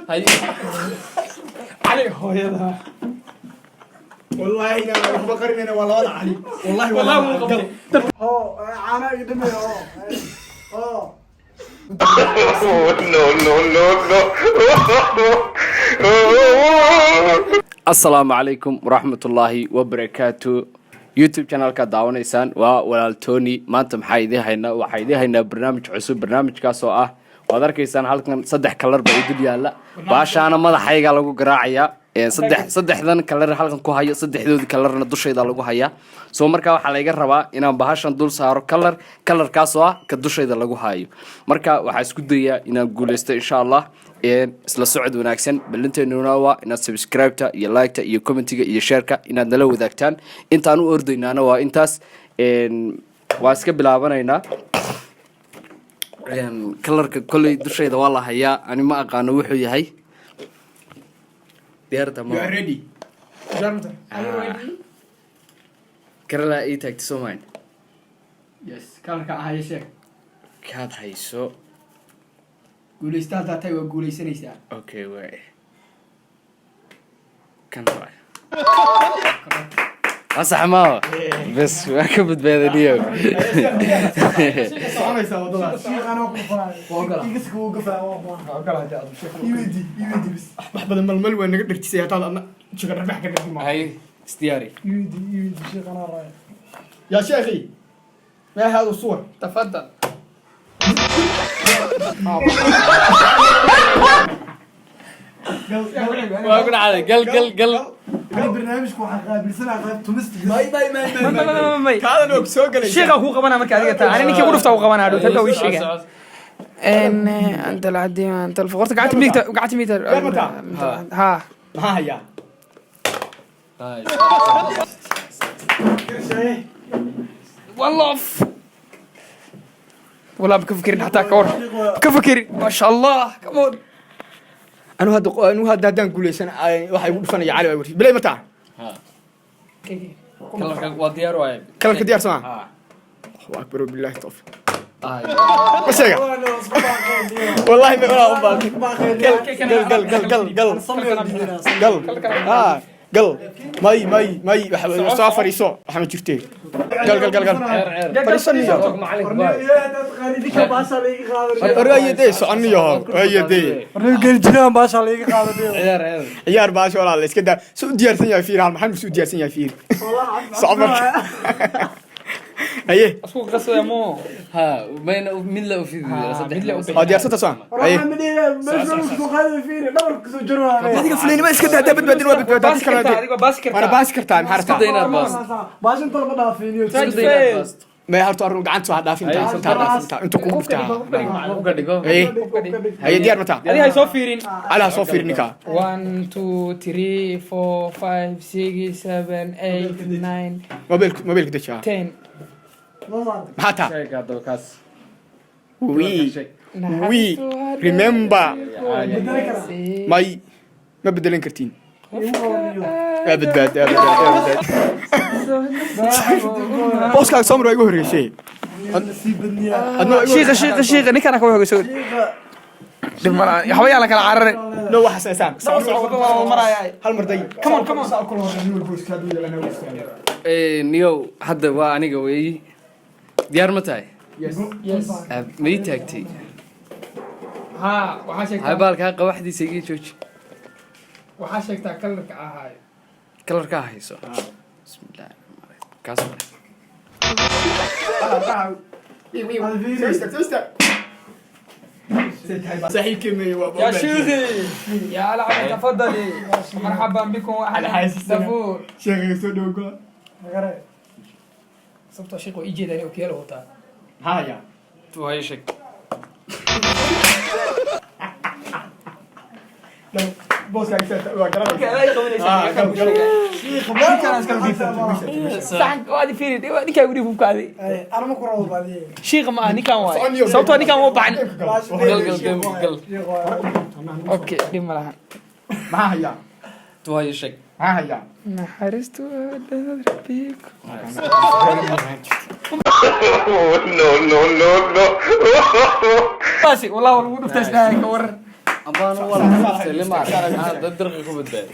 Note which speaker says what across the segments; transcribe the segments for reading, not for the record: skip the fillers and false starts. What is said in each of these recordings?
Speaker 1: Hay.
Speaker 2: Cali hooyada.
Speaker 3: Wallahi inaan waxba qarinayna, waa labada Cali wallahi.
Speaker 2: Wallahi
Speaker 3: Waa
Speaker 2: wuu qabtay.
Speaker 4: Oo caana iga dhameey oo.
Speaker 5: No, no, no, no.
Speaker 1: Asalaamu calaykum waraxmatullaahi wabarakaatu. YouTube channelka daawanaysaan waa Walaal Tony. Maanta maxaa idiin haynaa? Waxaa idiin haynaa barnaamij cusub, barnaamijkaas oo ah, waad arkaysaan halkan saddex color baa idul yaalla. Baashaana madaxayga lagu garaacayaa. Saddex saddexdan color halkan ku hayo, saddexdoodii colorna dushayda lagu hayaa. So markaa waxaa layga rabaa inaan bahashan dul saaro color, colorkaas oo ah ka dushayda lagu hayo. Marka waxaa isku dayaa inaan guuleysto, insha Allah. Isla socod wanaagsan. Ballanteennuna waa inaad subscribe-ta iyo like-ta iyo commentiga iyo shareka inaad nala wadaagtaan. Intaan u ordaynaana waa intaas. Waa iska bilaabanaynaa. Colorka kolley dushayda waa la hayaa, ani ma aqaano wuxuu yahay. Diyaarta ma
Speaker 3: You are ready?
Speaker 2: Jarmta.
Speaker 1: Ah. Karalaa ii taagta soo mayn.
Speaker 2: Yes, colorka ahaya sheeg.
Speaker 1: Kaad hayso.
Speaker 2: Guuleysta haddaa tahay, waa guuleysanaysaa.
Speaker 1: Okay, waay, kan waay, waa sax maaha? Bes, waa ka badbaadaniyo.
Speaker 3: Soconaysaa waddadaas.
Speaker 4: Shiiqana ku faay.
Speaker 2: Waa ogola.
Speaker 4: Igas kugu gafaa waa.
Speaker 2: Waa ogola haddii aad sheeg.
Speaker 4: Iweydi, iweydi bis.
Speaker 3: Wax badan malmal waa naga dherjisay, haddaad adna jiga dharbax ka dhergi maa.
Speaker 1: Hay, isdiyaari.
Speaker 4: Iweydi, iweydi, shiiqana raaya.
Speaker 3: يا شيخي، ما هذا الصور؟
Speaker 2: تفضل.
Speaker 1: Waa ku dhacday. Gal, gal, gal.
Speaker 4: Ani barnaamijku waxaan qaabilsanaa qayb tumista.
Speaker 3: May, may, may, may.
Speaker 2: Ma ma ma may.
Speaker 3: Kaadan og soo galay.
Speaker 2: Sheekha kuu qabanaa marka adiga taa. Ani ninkii ku dhufta uu qabanaa dhow, hadda uu sheega. ان انت العدي انت الفقرت قعدت ميتر، قعدت ميتر.
Speaker 3: متى؟
Speaker 2: ها.
Speaker 3: Maxaa hayaa?
Speaker 2: والله والله بكفكرين حتى كور بكفكرين، ما شاء الله، كمون.
Speaker 3: Anu hadda haddaan guuleysan, waxa igu dhufanaya Cali baa warti bilay mataa.
Speaker 1: Colorka waa diyaar waaye.
Speaker 3: Colorka diyaar sama.
Speaker 1: Ha.
Speaker 3: Allahu akbar, billahi tawfiq. Ma sheega wallahi, ma walaa u baaqi. Gal, gal, gal, gal, gal, gal, gal, ha, gal. May, may, may, waxa soo fariiso, waxa ma jirtee. Gal, gal, gal, gal, fariisaniyo. Orayadee, soconiyo, orayadee.
Speaker 4: Geljiraan baasha laiga qaadanayo.
Speaker 1: Ciyaar, ciyaar.
Speaker 3: Ciyaar baasha walaal, iska daa. Su u diyaarsan yahay fiir, hal maxamed su u diyaarsan yahay fiir. Soco marka, haye.
Speaker 2: اسكو قصة مو.
Speaker 1: Ha, mayna mid la ufidi.
Speaker 2: Mid la ufidi.
Speaker 3: Waa diyaarsanta soo, haye. Adiga fuleynima iska daa, daa badbaadin, waa badbaadaa.
Speaker 2: باس كرتا adiga baas
Speaker 3: Waana
Speaker 2: kartaa.
Speaker 3: Baasi kartaa, maxaa
Speaker 1: Isku
Speaker 3: rabtaa?
Speaker 1: day inaad baasto. Isku day inaad baasto.
Speaker 3: May, horta arun gacanta ha dhaafin, intaa intaa dhaafin, intaa intuu kugu dhuftaa.
Speaker 1: Uga dhigo.
Speaker 3: Haye, haye, diyaar mataa?
Speaker 2: Adiga hay soo fiirin.
Speaker 3: Cali ha soo fiirin ninkaa.
Speaker 2: 1 2 3 4 5 6 7 8 9.
Speaker 3: Mobiilku, mobiilku deji ha.
Speaker 2: 10.
Speaker 3: Maxaa taa?
Speaker 1: Sheeg haddaba kaas.
Speaker 3: We remember. May, ma bedelan kartiin. Waa badbaad, waa badbaad, waa badbaad. Booskaaga soo mar, waa igu horreysay. Adna waa igu.
Speaker 2: Shiiqa, shiiqa, shiiqa, ninkaan ka waxooga soo dhib malaha, waxba yaan la kala cararin.
Speaker 3: No, waxa saysaan. Soco, soco.
Speaker 2: Maraya.
Speaker 3: Hal mar day.
Speaker 2: Come on, come on.
Speaker 1: Niyow, hadda waa aniga weeyi. Diyaar ma tahay?
Speaker 2: Yes.
Speaker 1: Ma ii taagtay?
Speaker 2: Ha, waxaa
Speaker 1: Hay.
Speaker 2: Sheegtaa.
Speaker 1: Baalkaa qawaxdiisa iga jooji.
Speaker 2: Waxaa sheegtaa colorka ahaayo.
Speaker 1: Colorkaa hayso. Bismillahi raxmaani raxiim, kaas waay.
Speaker 3: Soo istaag, soo istaag. Saaxiibkay meeye waa.
Speaker 2: يا شيخي، يا العم، تفضلي، مرحبا بكم واهلا.
Speaker 3: حاسس أنا.
Speaker 2: دافور.
Speaker 3: Sheekayga soo dhow gola.
Speaker 2: Sababtoo sheekh waa ii jeedaan oo kiyaalo wataa.
Speaker 3: Maxaa hayaa?
Speaker 1: Waa ii sheeg.
Speaker 3: Booskaaga waa garanaysaa. Ah, gal, gal.
Speaker 2: Saxan waadi fiiri, ninkaa igu dhiib hubkaadi. Shiiqa ma ah ninkaan waay, sababtoo ninkaan waa baxan.
Speaker 1: Gal, gal, gal, gal.
Speaker 2: Okay, dhib ma lahan.
Speaker 3: Maxaa hayaa?
Speaker 1: Waa ii sheeg.
Speaker 3: Maxaa hayaa?
Speaker 2: Naxariistu waa dheer biiku.
Speaker 5: No, no, no, no.
Speaker 2: Baasi wallah waa lagu dhuftaa, isdhahay ka waran.
Speaker 1: Ambaan wala lima dad dirqi ku badbaad.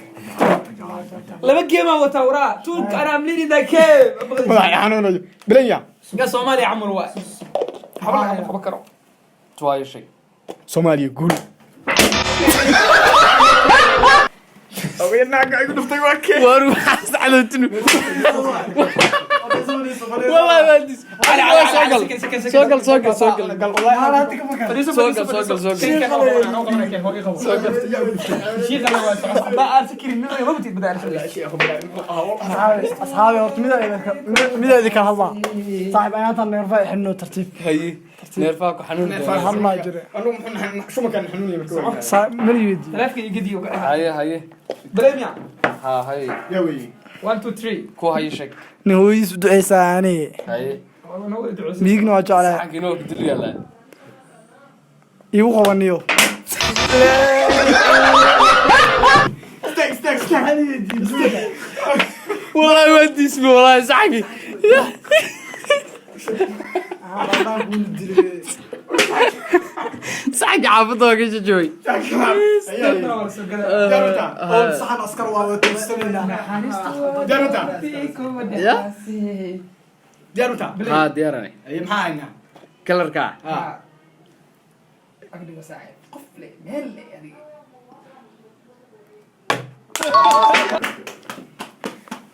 Speaker 2: Laba game aan wataa waraa. Tuuk and I'm leading the game.
Speaker 3: Madaxa xanuunayo bilanya.
Speaker 2: Ninka Soomaaliya camal waay. Waxba lagama qaban karo.
Speaker 1: Tuwaayo shay.
Speaker 3: Soomaaliya guul. Ogeyn naaga igu dhuftay waa kee.
Speaker 1: War waxaas cadowtinu. Wallahi waa dis. Soo gal. Soo gal, soo gal, soo gal.
Speaker 3: Gal wallahi.
Speaker 2: Fadhiiso.
Speaker 1: Soo gal, soo gal, soo gal.
Speaker 4: Asxaabi, horta midaa idinka hadlaa, saaxib, ayaantan neerfa xidhno tartiib.
Speaker 1: Haye. Neerfaha ku xanuun doona.
Speaker 4: Hadlaa jire.
Speaker 3: Anu muxuu shumakan xanuunaya marka waa.
Speaker 4: Saaxib, mana weydiiyo.
Speaker 2: Taleefka iyo gediyo ka dhaha.
Speaker 1: Haye, haye.
Speaker 2: Bremia.
Speaker 1: Ha, haye.
Speaker 3: Yaa weeye.
Speaker 2: 1 2 3.
Speaker 1: Ku haye sheeg.
Speaker 4: Nin hooyadiis u duceysaa ani.
Speaker 1: Haye.
Speaker 4: Miigna waa jeclahay.
Speaker 1: Saxanka inoo ku dul yaalaa.
Speaker 4: Iigu qabaniyo.
Speaker 3: Istaag, istaag, istaag.
Speaker 1: Wallahi waa dismi, wallahi saxankii. Saxankii xaafadda waa ka jajabay.
Speaker 4: Saxan askar waa wada.
Speaker 3: Diyaar u taa?
Speaker 1: Ya?
Speaker 3: Diyaar u taa?
Speaker 1: Ha, diyaaranay.
Speaker 3: Ay, maxaa haynaa?
Speaker 1: Kalarka.
Speaker 3: Ha.
Speaker 2: Agdhigo saaxiib. Qof le meel le adiga.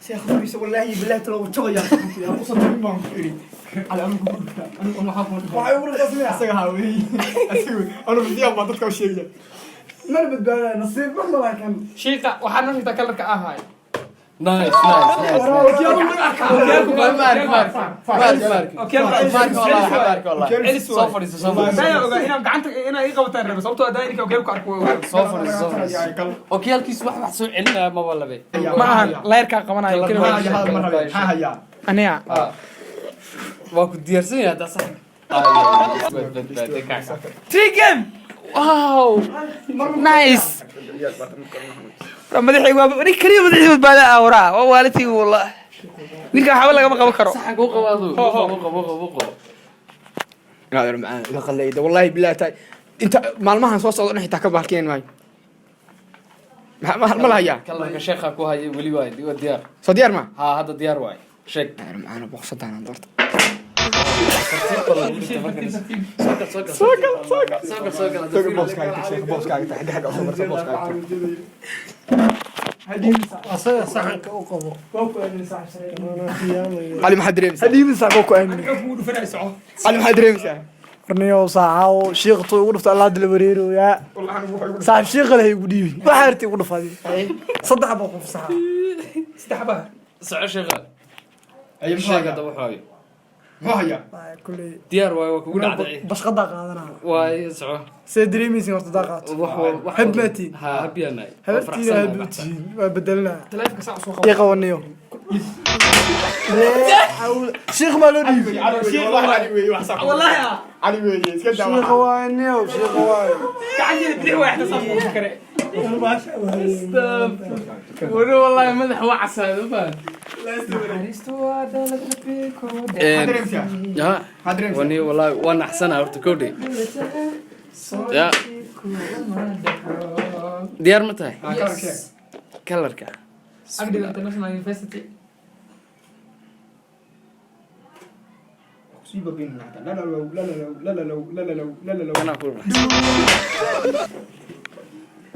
Speaker 3: Sheekh Rubiis, wallahi billahi tala wuu jabaya. Yaa ku soo tabin baan ku iri. Cali anu ku dhufta. Anu waxaa ku dhufta.
Speaker 4: Waxay ugu dhuftaa.
Speaker 3: Asaga ha weey. Asaga anu fidiyan baan dadka u sheegaya.
Speaker 4: Mana badbaadaya nasiib ma malaha kan.
Speaker 2: Shiiqa, waxaa noo sheegtaa kalarka ahaay.
Speaker 1: Nice, nice, nice.
Speaker 3: Okiyaalu ma arkaa.
Speaker 2: Okiyaalku
Speaker 1: Mark, mark, mark, mark.
Speaker 2: Okiyaalku
Speaker 1: Mark, wallahi, mark, wallahi.
Speaker 2: Celis
Speaker 1: Soo
Speaker 2: waay.
Speaker 1: fadhiiso, soo fadhiiso.
Speaker 2: Daya ogaa inaan gacanta inaa ii qabataan rabo, sababtoo ah daa'irka okiyaalku arko waa ogaa.
Speaker 1: Soo fadhiiso, soo fadhiiso. Okiyaalkiisu wax soo celinaya maba labe.
Speaker 2: Ma ahan leerkaa qabanayo keli waa.
Speaker 3: Maxaa hayaa?
Speaker 2: Aniga.
Speaker 1: Ah. Waa ku diyaarsan yahay haddaa saxanka.
Speaker 2: Three game. Wow. Nice. Madaxii waa nin kaliya madaxii badbaada ah waraa. Waa waalidkii wallah. Ninka waxba lagama qaban karo.
Speaker 1: Saxanka u qabo aduu. U qabo, u qabo, u qabo.
Speaker 3: Inaad macaan iga qallayda wallahi billahi taay inta maalmahan soo socda dhan xitaa ka bahalkeen maayo. Ma la hayaa?
Speaker 1: Kalarka sheekha ku haya weli waa diyaar.
Speaker 3: Soo diyaar ma?
Speaker 1: Ha, hadda diyaar waay. Sheeg.
Speaker 3: Inaad macaan boqsadaan aan doorta.
Speaker 1: Tartiib baa lagu dhigta markan. Soo gal, soo gal. Soo gal, soo gal. Soo gal, soo gal.
Speaker 3: Soo booskaaga tag, sheekh booskaaga tag, xagga xagga usoo marsa booskaaga tag.
Speaker 4: Asaga saxanka u qabo.
Speaker 3: Cali maxaad dareemaysaa?
Speaker 4: Hadhiibin saaxib, waa ku aaminay.
Speaker 2: Wuxuu kugu dhufanaya soco.
Speaker 3: Cali maxaad dareemaysaa?
Speaker 4: Warniyow saaxaawo shiiqtu ugu dhufta Allah dila wareeroyaa.
Speaker 3: Wallahi anigu waxay igu
Speaker 4: Saaxib, shiiqa leh igu dhiibin. Waxaa arti igu dhufaday. Saddex baa qof saxa.
Speaker 2: Saddex baa.
Speaker 1: Soco sheekha.
Speaker 3: Ay, muxuu
Speaker 1: Sheeg
Speaker 3: hayaa?
Speaker 1: hadda wuxuu hayo.
Speaker 3: Muxuu hayaa?
Speaker 4: Kulley.
Speaker 1: Diyaar waay, waa kugu dhacday.
Speaker 4: Bashqadaa qaadanaa.
Speaker 1: Waay, soco.
Speaker 4: See dareemaysin horta daa qaato?
Speaker 1: Wax wax.
Speaker 4: Hab maatiin.
Speaker 1: Ha, habiyaanahay.
Speaker 4: Habartiina habuutihiin waa bedelinaa.
Speaker 2: Taleefka saa usoo qabo.
Speaker 4: Ii qabaniyo. Shiikh maa loo dhiibay?
Speaker 3: Cali weeye, wallahi Cali weeye, wax saa ku-
Speaker 2: Wallahi ah.
Speaker 3: Cali weeye, iska daa
Speaker 4: Shiikha
Speaker 3: waxa.
Speaker 4: waay niyow, shiikha waay.
Speaker 2: Gacanteeda bidix waa xita saas ugu kare.
Speaker 1: Wari wallahi madax waa casaad u baan.
Speaker 2: Naxariistu waa dhalad Rabbi ku
Speaker 3: Maxaad dareemaysaa?
Speaker 1: Ya.
Speaker 3: Maxaad dareemaysaa?
Speaker 1: Wani wallahi waa naxsana horta kowdhe. Ya. Diyaar ma tahay?
Speaker 3: Ah, kalar sheeg.
Speaker 1: Kalarka.
Speaker 2: Agdiga International University.
Speaker 3: Sii baqin hataa. La la low, la la low, la la low, la la low, la la low.
Speaker 1: Kanaa ku raxsan.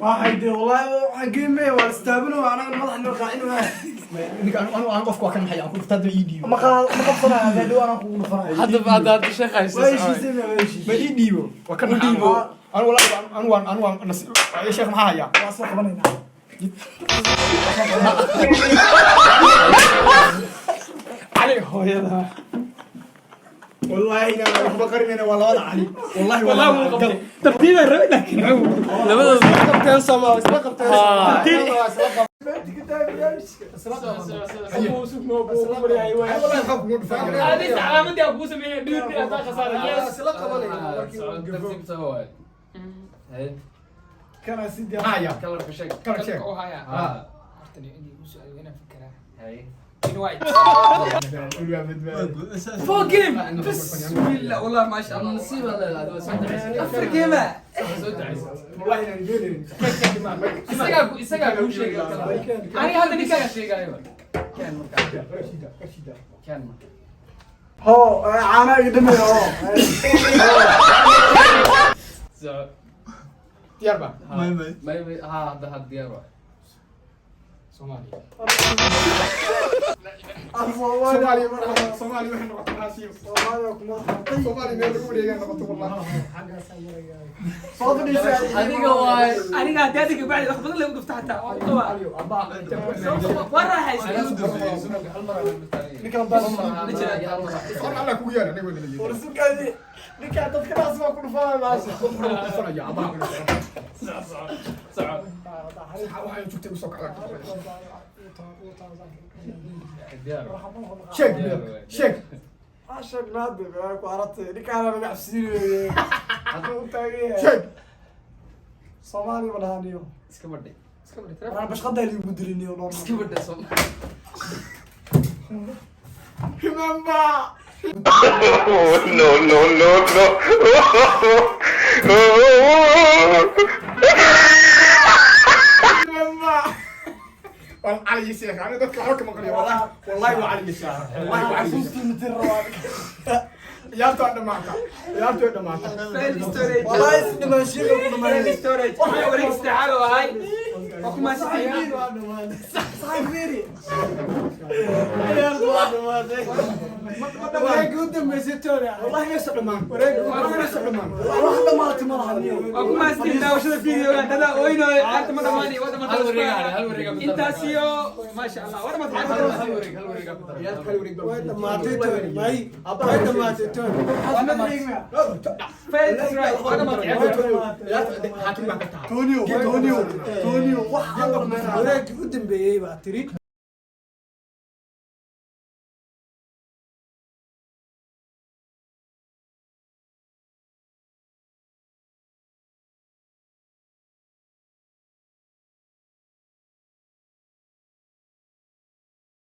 Speaker 4: Waxay dee wallahi waxaan geemaya waa istaabino anaga madaxa noo qaacin waay.
Speaker 3: Ninka anu qofka waa kan maxay, aan ku dhufta hadda ii dhiibo.
Speaker 4: Ma qaad ma qabsanayo hadda dhow anaa kugu dhufanayo.
Speaker 1: Hadda hadda hadda sheekha haysta.
Speaker 4: Waa heshiisay, waa heshiisay.
Speaker 3: Ma ii dhiibo. Waa kan maxay, anu wallahi anu waan ay, sheekh maxaa hayaa?
Speaker 4: Waa soo qabanaynaa.
Speaker 2: Cali hooyada.
Speaker 3: Wallahi inaan waxba qarinayna waa labada Cali. Wallahi waa
Speaker 2: Wallahi
Speaker 3: labada
Speaker 2: wuu
Speaker 3: Cali.
Speaker 2: qabtay. Tartiibaan rabay laakiin wuxuu.
Speaker 1: Labadooda.
Speaker 4: Qabteen Soomaa isla qabteen.
Speaker 3: Wallahi waxaan kugu dhufanaya.
Speaker 2: Adiga calaamadii aan kuu sameeyay dhiirtii aad khasaara. Yes.
Speaker 4: Isla qabanayna markii uu gafo.
Speaker 1: Tartiibta waay. Haye.
Speaker 4: Kana si diyaar.
Speaker 3: Maxaa hayaa?
Speaker 1: Kalarka sheeg.
Speaker 3: Kalar sheeg.
Speaker 2: Oo haya.
Speaker 1: Ha.
Speaker 2: Horta inii igu su'aal inaan fikiraa.
Speaker 1: Haye.
Speaker 2: In white. Four game. Bismillah, wallah, ma sha Allah.
Speaker 1: Nasiib aad leedahay, waa soo ducaysay.
Speaker 2: Afar game.
Speaker 1: Soo ducaysay.
Speaker 3: Wallahi inaan geenayn.
Speaker 1: Isagaa kuu sheegay.
Speaker 2: Aniga hadda ninkaan
Speaker 1: Sheegayo. Keen marka. Keen marka.
Speaker 4: Hoo, caana iga dhamay oo.
Speaker 1: Soco.
Speaker 3: Diyaar ba?
Speaker 1: May, ha, hadda diyaar waay.
Speaker 3: Soomaaliya.
Speaker 4: Soomaaliya.
Speaker 3: Soomaaliya marxaba. Soomaaliya waxay noqotay raasiyo.
Speaker 4: Soomaaliya kuma hartay.
Speaker 3: Soomaaliya meel lagu wareegaa noqotay wallahi.
Speaker 4: Soo fadhiisa.
Speaker 1: Adiga waay.
Speaker 2: Aniga haddii adiga bacdi wax badan lagu dhufto xataa waa ku qabaa. Waa raaxaysatay.
Speaker 1: Hal mar aan mustaagan.
Speaker 4: Ninkan baa
Speaker 3: Hor Allah kugu yaala aniga wada leeyahay.
Speaker 4: warsugaadi. Ninkan dadka dhaas baa ku dhufanaya maasha.
Speaker 3: Kufanaya abaha.
Speaker 1: Soco.
Speaker 3: Waxaan joogtay usoo kacdaa.
Speaker 1: Diyaar.
Speaker 3: Sheeg sheeg.
Speaker 4: Sheegnaa hadda baa ku aratay. Ninkaan laga cabsiinayo. Hadda u taagan yahay.
Speaker 3: Sheeg.
Speaker 4: Soomaaliya ma dhahaniyo.
Speaker 1: Iska badhay.
Speaker 2: Iska badhi, taleefon.
Speaker 4: Waxaan bashqadaa liigu diliniyo dhowr mar.
Speaker 1: Iska badhay Soomaaliya.
Speaker 3: Remember.
Speaker 5: No, no, no, no.
Speaker 3: Remember. Wal cali sheekh aniga dadka waxba kama qaliyo wallahi wallahi waa cali sheekh wallahi waa cali sheekh.
Speaker 4: Xasuustii mitir rabaa.
Speaker 3: Ciyaartu waa dhamaata, ciyaartu waa dhamaata.
Speaker 2: Fail storage.
Speaker 4: Wallahi is dhimaanshiga ku
Speaker 2: Fail
Speaker 4: dhamaanay.
Speaker 2: storage. Waxaa wareeg saddexaad oo ahay. Waa ku mahadsantihiin.
Speaker 4: Saxiib fiiri. Ciyaartu waa dhamaatay. Wareegga u dambeysay Tony.
Speaker 3: Wallahi meesha dhamaan wallahi meesha dhamaan.
Speaker 4: Wax dhamaatay ma laha niyo.
Speaker 2: Waa ku mahadsantihiin daawashada videogan. Dada ooynooy, ciyaarta ma dhamaanay, waa dhamaatay.
Speaker 1: Hal wareeg ah, hal wareeg ah.
Speaker 2: Intaas iyo maasha Allah, waa dhamaatay.
Speaker 1: Hal wareeg, hal wareeg ah ku daray.
Speaker 3: Ciyaartu kala wareeg baa.
Speaker 4: Way dhamaatay Tony. May. Way dhamaatay Tony.
Speaker 2: Fail right, waa dhamaatay.
Speaker 3: Ciyaartu xaakim baa ka tahay.
Speaker 4: Tonio, Tonio, Tonio, wax wareeggii u dambeeyey baa tiri.